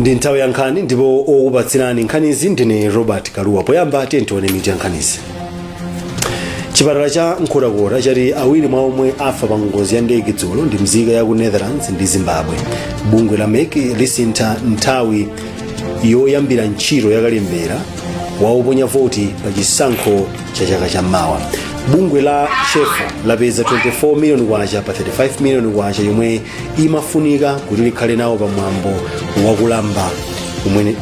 Ndi nthawi ya nkhani, ndipo okupatsirani nkhanizi ndine Robert Kaluwa. Poyamba tiye tione mitu ya nkhanizi. Chipatala cha Nkhotakota chati awiri mwa omwe afa pa ngozi ya ndege dzulo ndi mzika ya ku Netherlands ndi Zimbabwe. Bungwe la MEC lisintha nthawi yoyambira ntchito yakalembera wa oponya voti pa chisankho cha chaka chammawa. Bungwe la CHEFO lapeza 24 million kwacha pa 35 million kwacha yomwe imafunika kuti likhale nawo pamwambo wakulamba umene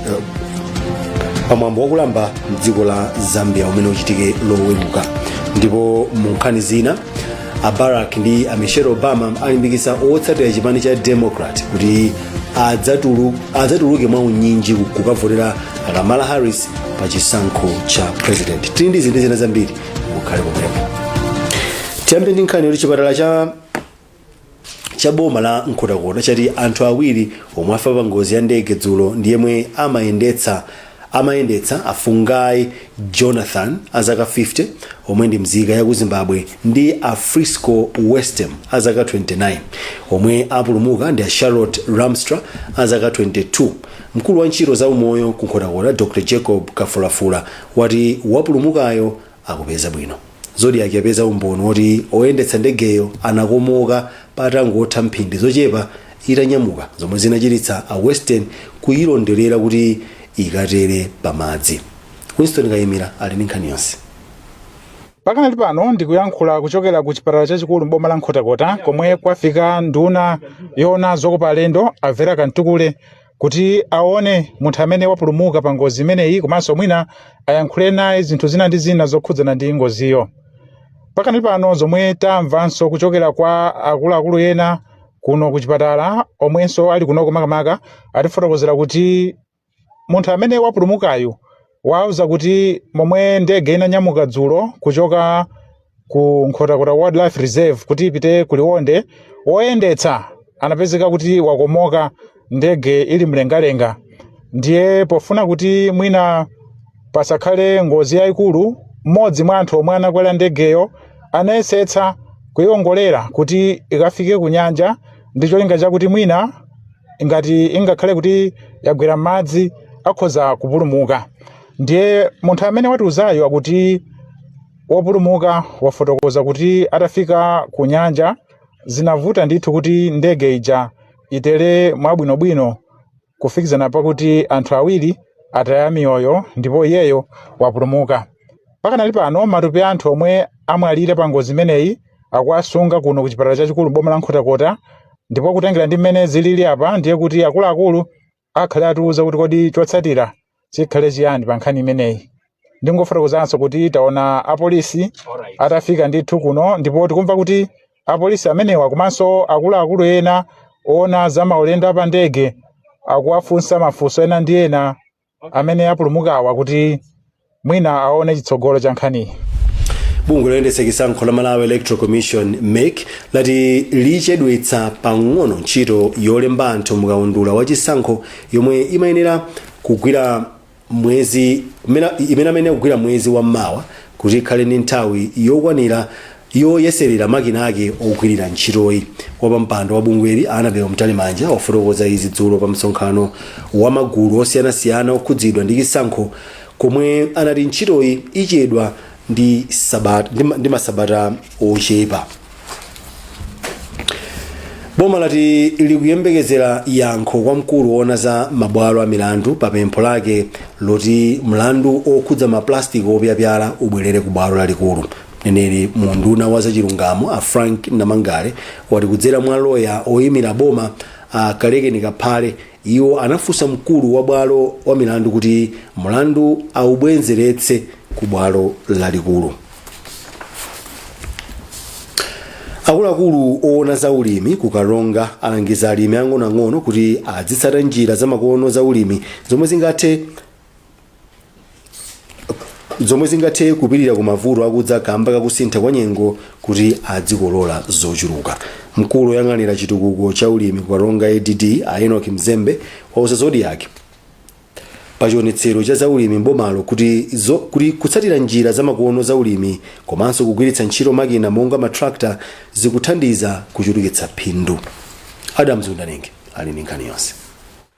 pamwambo wakulamba mdziko la Zambia umene uchitike Loweruka. Ndipo mu nkhani zina, a Barack ndi a Michelle Obama alimbikitsa otsatira chipani cha Democrat kuti adzatuluke mwa unyinji kukavotera Kamala Harris pa chisankho cha president. Tili ndi zinthu zina zambiri, mukhale pomwepo. Tiyambe ndi nkhani yoti chipatala cha boma la Nkhotakota chati anthu awiri omwe afa pa ngozi ya ndege dzulo ndi yemwe amayendetsa, Afungai Jonathan azaka 50, omwe ndi mzika ya ku Zimbabwe, ndi a Frisco Westem azaka 29. Omwe apulumuka ndi a Charlotte Ramstra azaka 22. Mkulu wa ntchito za umoyo ku Nkhotakota, Dr Jacob Kafulafula, wati wapulumukayo akupeza bwino. Zodiak yapeza umboni woti oyendetsa ndegeyo anakomoka patangotha mphindi zochepa itanyamuka, zomwe zinachititsa a Western kuyilondelera kuti ikatere pamadzi. Winston Kayimira ali ndi nkhani yonse. Pakanali pano ndikuyankhula kuchokera ku chipatala chachikulu m'boma la Nkhotakota, komwe kwafika nduna yoona zokopa alendo, a Vera Kamtukule, kuti aone munthu amene wapulumuka pa ngozi imeneyi, komanso mwina ayankhule naye zinthu zina ndi zina zokhudzana ndi ngoziyo. Pakanali pano zomwe tamvanso kuchokera kwa akuluakulu ena kuno ku chipatala omwenso ali kunoko makamaka, atifotokozera kuti munthu amene wapulumukayu wauza kuti momwe ndege inanyamuka dzulo kuchoka ku Nkhotakota Wildlife Reserve kuti ipite ku Liwonde, woyendetsa anapezeka kuti wakomoka ndege ili mlengalenga. Ndiye pofuna kuti mwina pasakhale ngozi yayikulu, mmodzi mwa anthu omwe anakwera ndegeyo anayesetsa kuyiwongolera kuti ikafike ku nyanja, ndi cholinga chakuti mwina ngati ingakhale kuti yagwera m'madzi akhoza kupulumuka. Ndiye munthu amene watiuzayo akuti wopulumuka wafotokoza kuti atafika ku nyanja zinavuta ndithu kuti ndege ija itere mwabwinobwino, kufikizana pakuti anthu awiri ataya miyoyo ndipo iyeyo wapulumuka. Pakanali pano matupi a anthu omwe amwalira pa ngozi imeneyi akuwasunga kuno ku chipatala chachikulu boma la Nkhotakota, ndipo kutengera ndi mmene zilili apa, ndiye kuti akuluakulu akhale atiuza kuti kodi chotsatira chikhale chiyani pa nkhani imeneyi. Ndingofotokozanso kuti taona apolisi atafika ndithu kuno, ndipo tikumva kuti apolisi amenewa komanso akuluakulu ena oona za maulendo apa ndege akuwafunsa mafunso ena ndi ena amene apulumukawa kuti mwina aone chitsogolo cha nkhaniyi. Bungwe loyendetsa chisankho la Malawi Electoral Commission, MEC, lati lichedwetsa pang'ono ntchito yolemba anthu mukaundula wa chisankho yomwe imayenera kugwira mwezi imene amayenera kugwira mwezi wa mawa, kuti ikhale ndi nthawi yokwanira yoyeserera makina ake ogwirira ntchitoyi. Wapampando wa bungweli, Annabel Mtalimanja, wafotokoza izi dzulo pa msonkhano wa magulu osiyanasiyana okhudzidwa ndi chisankho, komwe anati ntchitoyi ichedwa ndi masabata ochepa. Boma lati likuyembekezera yankho kwa mkulu woona za mabwalo a milandu pa pempho lake loti mlandu okhudza maplastiki opyapyala ubwerere ku bwalo lalikulu. Mneneri mu unduna wa zachilungamo, a Frank Namangale, wati kudzera mwa loya oyimira boma, a Kalekeni Kaphale, iwo anafunsa mkulu wa bwalo wa milandu kuti mlandu aubwenzeretse ku bwalo lalikulu. Akuluakulu oona za ulimi ku Karonga alangiza alimi ang'onoang'ono kuti adzitsata njira zamakono za ulimi zomwe zingathe kupirira ku mavuto akudza kamba kakusintha kwa nyengo, kuti adzikolola zochuluka. Mkulu woyang'anira chitukuko cha ulimi ku Karonga ADD, a Enoch Mzembe, wauza Zodiak pa chionetsero cha zaulimi mbomalo kuti kutsatira njira zamakono za ulimi komanso kugwiritsa ntchito makina monga matractor zikuthandiza kuchulukitsa phindu. Adams Undanenge ali ndi nkhani yonse.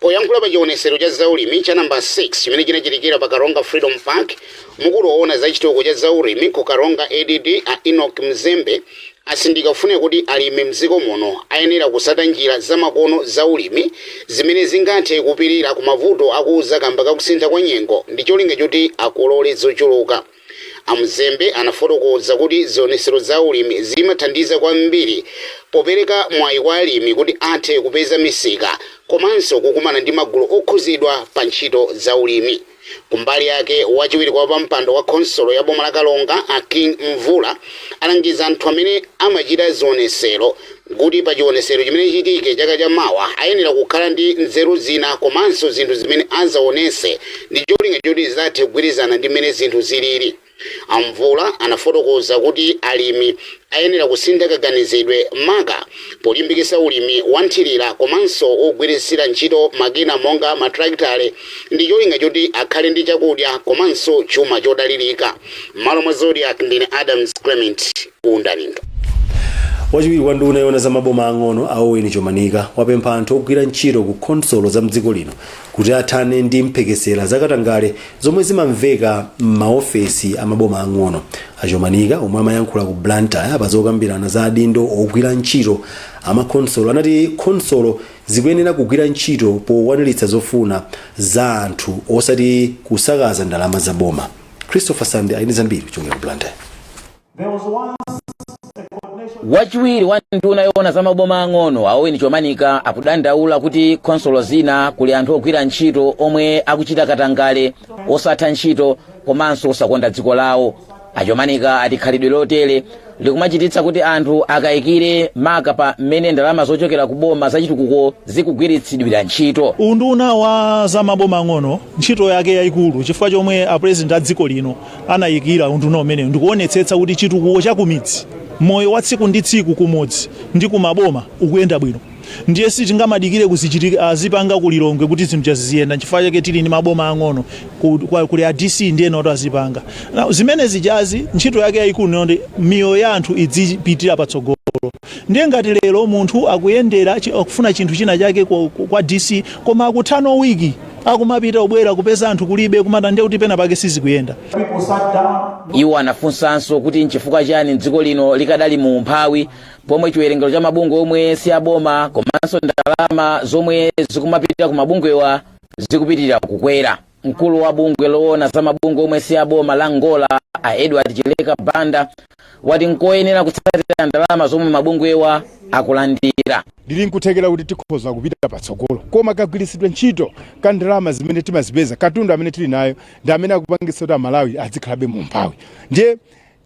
Poyankhula pa chionesero cha zaulimi cha namba 6 chimene chinachitikira pa Karonga Freedom Park, mkulu woona za chitukuko cha zaulimi ku Karonga ADD, a Enoch Mzembe, asindika kufuna kuti alimi mdziko muno ayenera kusata njira zamakono zaulimi zimene zingathe kupirira ku mavuto akudza kamba kakusintha kwa nyengo ndi cholinga choti akolole zochuluka. Amzembe anafotokoza kuti zionesero za ulimi zimathandiza kwambiri popereka mwayi kwa alimi kuti athe kupeza misika komanso kukumana ndi magulu okhuzidwa pa ntchito za ulimi. Kumbali yake, wachiwiri kwa pampando wa khonsolo ya boma la Karonga, a King Mvula, alangiza anthu amene amachita zionesero kuti pa chionesero chimene chitike chaka chamawa ayenera kukhala ndi nzeru zina komanso zinthu zimene azaonese ndi cholinga choti zathe kugwirizana ndi mmene zinthu zilili. Amvula anafotokoza kuti alimi ayenera kusintha kaganizidwe, maka polimbikitsa ulimi wanthirira komanso ogwiritsira ntchito makina monga matraktale, ndi cholinga choti akhale ndi chakudya komanso chuma chodalirika. M'malo mwa Zodiak, ndine Adams Clement Kundalinga. Wachiwiri kwa nduna yoona za maboma ang'ono, a Owen Chomanika, wapempha anthu ogwira ntchito ku khonsolo za mdziko lino kuti athane ndi mphekesera zakatangale zomwe zimamveka m'maofesi a maboma ang'ono. Achomanika, omwe amayankhula ku Blantyre pa zokambirana za adindo ogwira ntchito amakhonsolo, anati khonsolo zikuyenera kugwira ntchito pokwaniritsa zofuna za anthu, osati kusakaza ndalama za boma. Christopher Sande ali ndi zambiri kuchokera ku Blantyre. Wachiwiri wa nduna yoona za maboma ang'ono, a Owen Chomanika, akudandaula kuti khonsolo zina kuli anthu ogwira ntchito omwe akuchita katangale, osatha ntchito komanso osakonda dziko lawo. Achomanika ati khalidwe lotere likumachititsa kuti anthu akayikire, maka pa mmene ndalama zochokera ku boma zachitukuko zikugwiritsidwira ntchito. Unduna wa za maboma ang'ono, ntchito yake yayikulu, chifukwa chomwe apresident a dziko lino anayikira unduna umenewu, ndikuonetsetsa kuti chitukuko cha kumidzi, moyo wa tsiku ndi tsiku kumudzi ndi kumaboma ukuyenda bwino. Ndiye sitingamadikire kuzichitika azipanga kulilongwe kuti zinthu ziziyenda. Chifukwa chake tili ndi maboma ang'ono, kuli a DC ndi ena oti azipanga. Now, zimene zijazi, ntchito yake yayikulu ndi miyoyo ya anthu idzipitira patsogolo. Ndiye ngati lero munthu akuyendera akufuna chinthu china chake kwa DC, koma akuthano wiki akumapita kubwera, kupeza anthu kulibe, kumata, ndiye kuti pena pake sizikuyenda. Iwo anafunsanso kuti nchifukwa chani dziko lino likadali mu umphawi pomwe chiwerengero cha mabungwe omwe si aboma komanso ndalama zomwe zikumapita ku mabungwewa zikupitirira kukwera. Mkulu wa bungwe loona za mabungwe omwe si aboma la Ngola, a Edward Chileka Banda, wati nkoyenera kutsatira ndalama zomwe mabungwewa akulandira. Lili nkuthekera kuti tikhoza kupita patsogolo, koma kagwiritsidwe ntchito ka ndalama zimene timazipeza, katundu amene tili nayo, ndi amene akupangitsa kuti Amalawi azikhalabe mu umphawi. Ndiye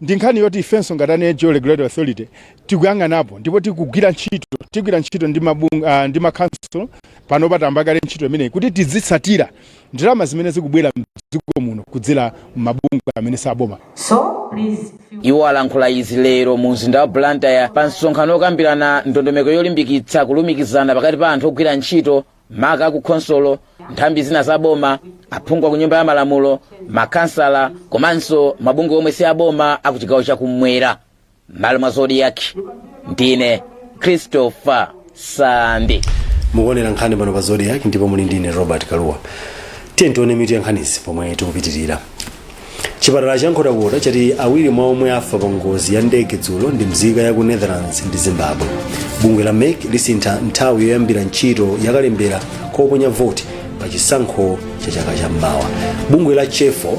ndi nkhani yoti ifenso ngati NGO Regulatory Authority tikuyang'anapo ndipo tikugwira ntchito, tigwira ntchito ndi mabungwe, ndi makhansolo. Pano patamba kale ntchito imeneyi kuti tizitsatira ndalama zimene zikubwera mdziko muno kudzera mabungwe amene saboma. So please Iwo alankhula izi lero mu mzinda wa Blantyre pa msonkhano okambirana ndondomeko yolimbikitsa kulumikizana pakati pa anthu ogwira ntchito, maka ku khonsolo, nthambi zina za boma, aphungu ku Nyumba ya Malamulo, makhansala komanso mabungwe omwe si aboma akuchigawo chakummwera. Malo mwa Zodiak, ndine Christopher Sandi. Mukuonera nkhani pano pa Zodiak ndipo muli ndine Robert Kaluwa. Tiye tione mitu ya nkhanizi pomwe tikupitirira. Chipatala cha Nkhotakota chati awiri mwa omwe afa pa ngozi ya ndege dzulo ndi mzika ya ku Netherlands ndi Zimbabwe. Bungwe la MEC lisintha nthawi yoyambira ntchito yakalembera koponya voti pa chisankho cha chaka chammawa. Bungwe la CHEFO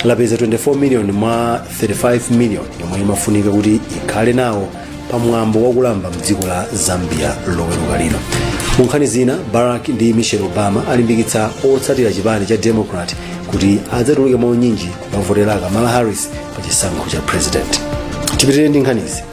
lapeza 24 million mwa 35 million yomwe imafunika kuti ikhale nawo pamwambo wakulamba mdziko la Zambia Loweruka lino. Mu nkhani zina, Barack ndi Michelle Obama alimbikitsa otsatira chipani cha Democrat kuti adzatuluke mwaunyinji kukavotera Kamala Harris pa chisankho cha president. Tipitirire ndi nkhanizi.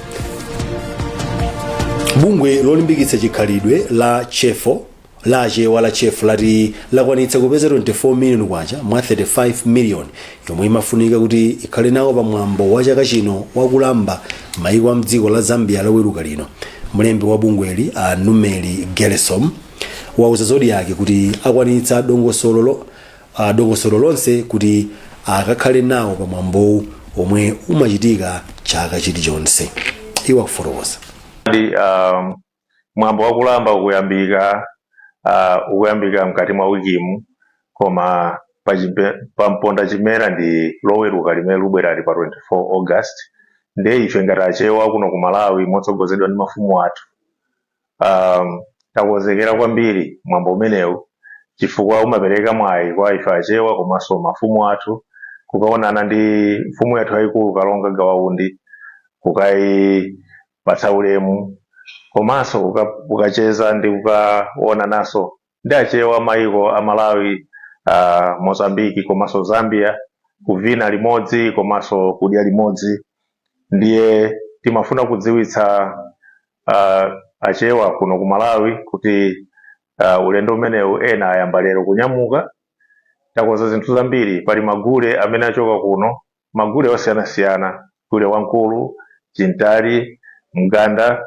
Bungwe lolimbikitsa chikhalidwe la CHEFO, la Chewa la CHEFO, lati lakwanitsa kupeza 24 million kwacha mwa 35 million yomwe imafunika kuti ikhale nawo pamwambo wa chaka chino wakulamba maiko a mdziko la Zambia Loweruka lino. Mlembi wa bungweli, a Numeri Gelesom, wauza Zodiak kuti akwanitsa dongosolo lonse kuti akakhale nawo pamwambowu omwe umachitika chaka chilichonse. Iwo akufotokoza. Ndi mwambo wakulamba ukuyambika. Ukuyambika mkati mwa wikimu, koma pa mponda chimera ndi Loweruka limene lubwerali pa 24 August. Ndiye ife ngati Achewa kuno ku Malawi, motsogozedwa ndi mafumu athu, takonzekera kwambiri mwambo umenewu chifukwa umapereka mwayi kwa ife Achewa komanso mafumu athu kukaonana ndi mfumu yathu yayikulu Kalonga Gawaundi, kukayipatsa ulemu, komanso kukacheza ndi kukaonananso ndi Achewa mayiko a Malawi, Mozambiki komanso Zambia, kuvina limodzi komanso kudya limodzi. Ndiye timafuna kudziwitsa Achewa kuno ku Malawi kuti ulendo umenewu ena ayamba lero kunyamuka. Takonza zinthu zambiri. Pali magule amene achoka kuno, magule osiyanasiyana, gule wamkulu, chintali, mganda.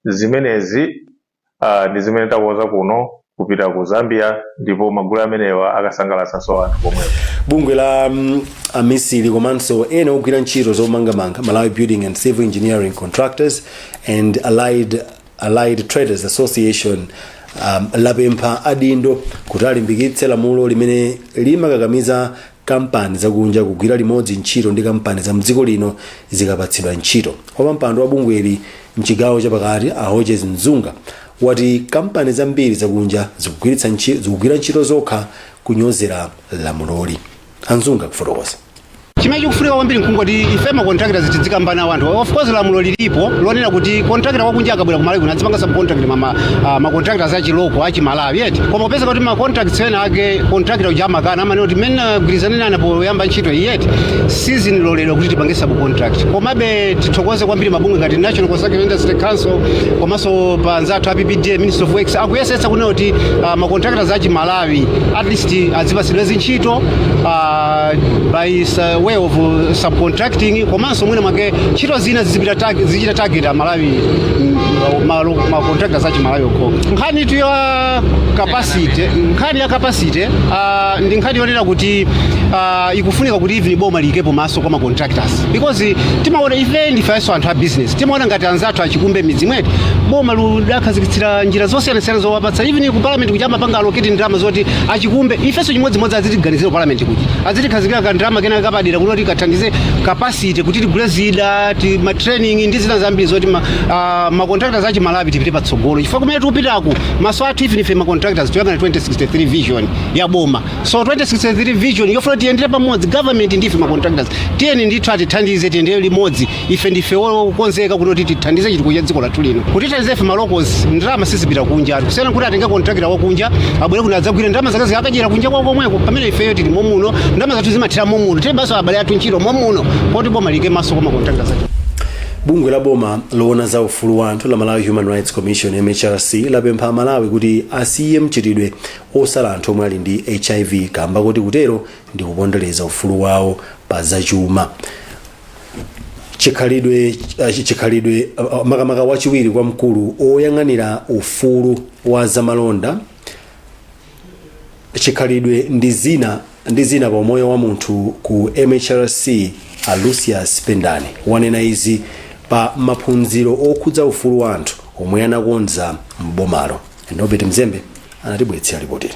Zimenezi ndi zimene takonza kuno kupita ku Zambia, ndipo magule amenewa akasangalatsanso anthu komweko. Bungwe la amisiri komanso ena ogwira ntchito zomangamanga, Malawi Building and Civil Engineering Contractors and Allied Traders Association, lapempha adindo kuti alimbikitse lamulo limene limakakamiza kampani zakunja kugwira limodzi ntchito ndi kampani za mdziko lino zikapatsidwa ntchito. Wapampando wa bungweli mchigawo chapakati, a Hodges Mzunga, wati kampani zambiri zakunja zikugwira ntchito zokha kunyozera lamuloli. Anzunga kufotokoza. Chimene chikufunika kwambiri nkungoti ife ma contractors tizikambana wanthu. Of course, lamulo lilipo lonena kuti contractor wakunja akabwera ku Malawi kuno azipanga subcontract ma contractors achi local, achi Malawi yet. Koma upeza kuti ma contracts ena ake contractor uja amakana, amanena kuti mmene agwirizaneni ana poyamba ntchito yet siziniloledwa kuti tipange subcontract. Komabe tithokoze kwambiri mabungwe ngati National Construction Industry Council komanso pa anzathu a PPDA, Ministry of Works, akuyesetsa kunena kuti ma contractors achi Malawi at least azipatsidwa zintchito by way of subcontracting, komanso mwina mwake ntchito zina zizipita zichita target a Malawi, ma contractors achi Malawi okho. Nkhani tu ya capacity, nkhani ya capacity ndi nkhani yonena kuti ikufunika kuti even boma liyikepo maso kwa ma contractors, because timaona ife ndifenso anthu a business, timaona ngati anzathu achikumbe midzi mwetu. Boma ludakhazikitsira njira zosiyanasiyana zowapatsa, even ku parliament kuja amapanga allocate ndalama zoti achikumbe. Ifenso chimodzimodzi azitiganizira ku parliament kuja, azitikhazikira ka ndalama kena kapadera kuti kathandize capacity, kuti tigule zida ti ma training ndi zina zambiri zoti ma contractors achi Malawi tipite patsogolo, chifukwa kumene tikupitaku maso athu, even ife ma contractors tuyang'ana 2063 vision ya boma. So 2063 vision yofuna tiyendere pamodzi government ndife ma contractors. Tiyeni ndithu atithandize tiyendere limodzi. Ife ndife wokonzeka kuti tithandize chitukuko cha dziko lathu lino, kuti tithandize ife ma locals. Ndalama sizipita kunja, kusiyana kuti atenge contractor wakunja abwere kuno adzagwire, ndalama zake zikakadyera kunja kwa komweko, pamene ifeyo tili momuno, ndalama zathu zimathera momuno, tili baso abale athu ntchito momuno. Poti boma liyike maso kwa ma contractors acho. Bungwe la boma loona za ufulu wa anthu la Malawi Human Rights Commission, MHRC, lapempha Amalawi kuti asiye mchitidwe osala anthu omwe ali ndi HIV, kamba kuti kutero ndi kupondereza ufulu wawo pa zachuma, chikhalidwe. Makamaka wachiwiri kwa mkulu oyang'anira ufulu wa zamalonda, chikhalidwe ndi zina pa umoyo wa munthu ku MHRC, a Lucius Pendani, wanena izi pa maphunziro okhudza ufulu wa anthu omwe anakonza m'bomalo. Norbert Mzembe anatibweretsera ripoteri.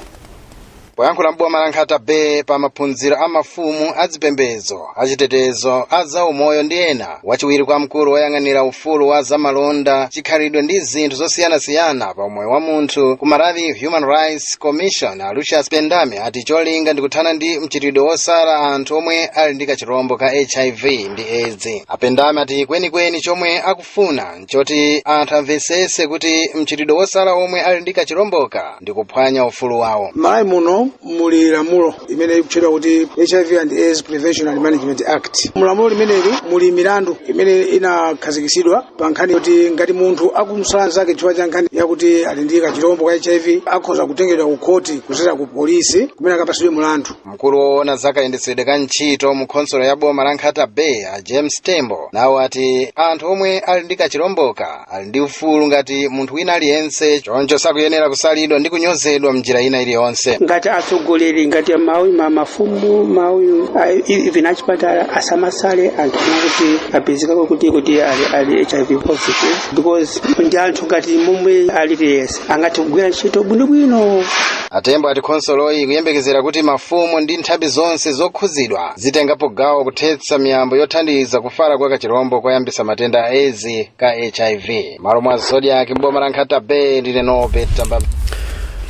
Poyankhula m'boma la Nkhata Bay pa maphunziro a mafumu azipembedzo, achitetezo, a zaumoyo ndi ena, wachiwiri kwa mkulu woyang'anira ufulu wa zamalonda, chikhalidwe ndi zinthu zosiyanasiyana pa umoyo wa munthu ku Malawi Human Rights Commission, a Lucius Pendame, ati cholinga ndi kuthana ndi mchitidwe wosala anthu omwe ali ndi kachirombo ka HIV ndi AIDS. Apendame ati kwenikweni chomwe akufuna nchoti anthu amvetsetse kuti mchitidwe wosala omwe ali ndi kachiromboka ndi kuphwanya ufulu wawo. Malawi muno muli lamulo imene ikutchedwa kuti HIV and AIDS Prevention and Management Act. Mulamulo limeneli muli milandu imene inakhazikitsidwa pa nkhani yoti ngati munthu akumusala mnzake chifukwa cha nkhani yakuti ali ndi kachirombo ka HIV, akhoza kutengedwa ku khoti kudzera ku polisi kumene akapatsidwe mulandu. Mkulu woona zakayendetsedwe ka ntchito mu khonsolo ya boma la Nkhata Bay, a James Tembo, nawo ati anthu omwe ali ndi kachiromboka ali ndi ufulu ngati munthu wina aliyense, choncho sakuyenera kusalidwa ndi kunyozedwa mnjira ina iliyonse. Ngati atsogoleri, ngati mawu mafumu, mawu even achipatala, asamasale anthu kuti apezekako kuti ali HIV positive, because ndi anthu ngati momwe. aliliyese angathe kugwira ntchito bwinobwino. Atembo ati khonsoloyi ikuyembekezera kuti mafumu ndi nthambi zonse zokhuzidwa zitengapo gawo kuthetsa miyambo yothandiza kufala kwa kachirombo koyambisa matenda a AIDS ka HIV. Malo mwa Zodiak, mboma la Nkhata Bay, ndine Norbert Tamba.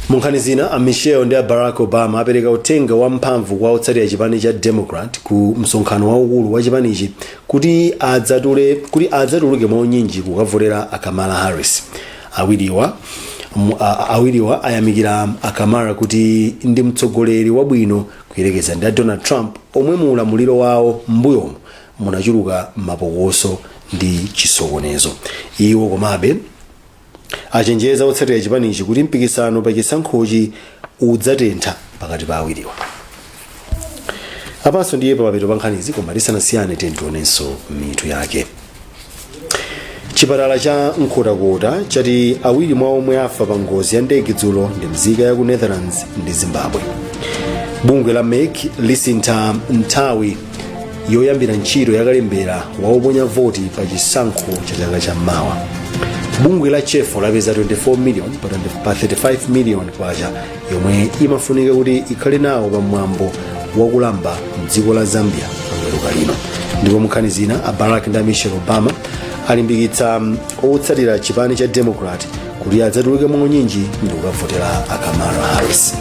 Mu nkhani zina, a Michelle ndi a Barack Obama apereka uthenga wamphamvu kwa otsatira chipani cha Democrat ku msonkhano waukulu wa chipanichi kuti adzatuluke mwaunyinji kukavotera a Kamala Harris. Awiriwa ayamikira a Kamala kuti ndi mtsogoleri wabwino kuyerekeza ndi a Donald Trump, omwe mu ulamuliro wawo m'mbuyomu munachuluka mapokoso ndi chisokonezo. Iwo komabe achenjeza otsatira chipanichi kuti mpikisano pa chisankhochi udzatentha pakati pa awiriwa. Apanso ndiye pamapeto pa nkhanizi, koma tisanasiyane tionenso mitu yake. Chipatala cha Nkhotakota chati awiri mwa omwe afa pa ngozi ya ndege dzulo ndi mzika ya ku Netherlands ndi Zimbabwe. Bungwe la MEC lisintha nthawi yoyambira ntchito yakalembera waoponya voti pa chisankho cha chaka chammawa. Bungwe la CHEFO lapeza 24 million pa 20 pa 35 million kwacha yomwe imafunika kuti ikhale nawo pa mwambo wakulamba mdziko la Zambia loweruka lino. Ndipo munkhani zina, a Barack ndi a Michelle Obama alimbikitsa otsatira chipani cha Democrat kuti adzatuluke mwaunyinji ndi kukavotera a Kamala Harris.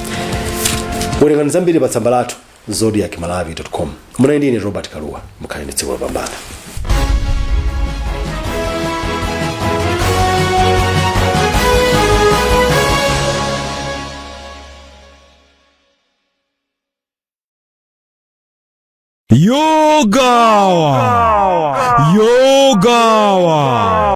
Werengani zambiri pa tsamba lathu zodiakmalawi.com. Munali ndine Robert Kaluwa. Mukhale ndi tsiku lopambana. Yogawa, yogawa.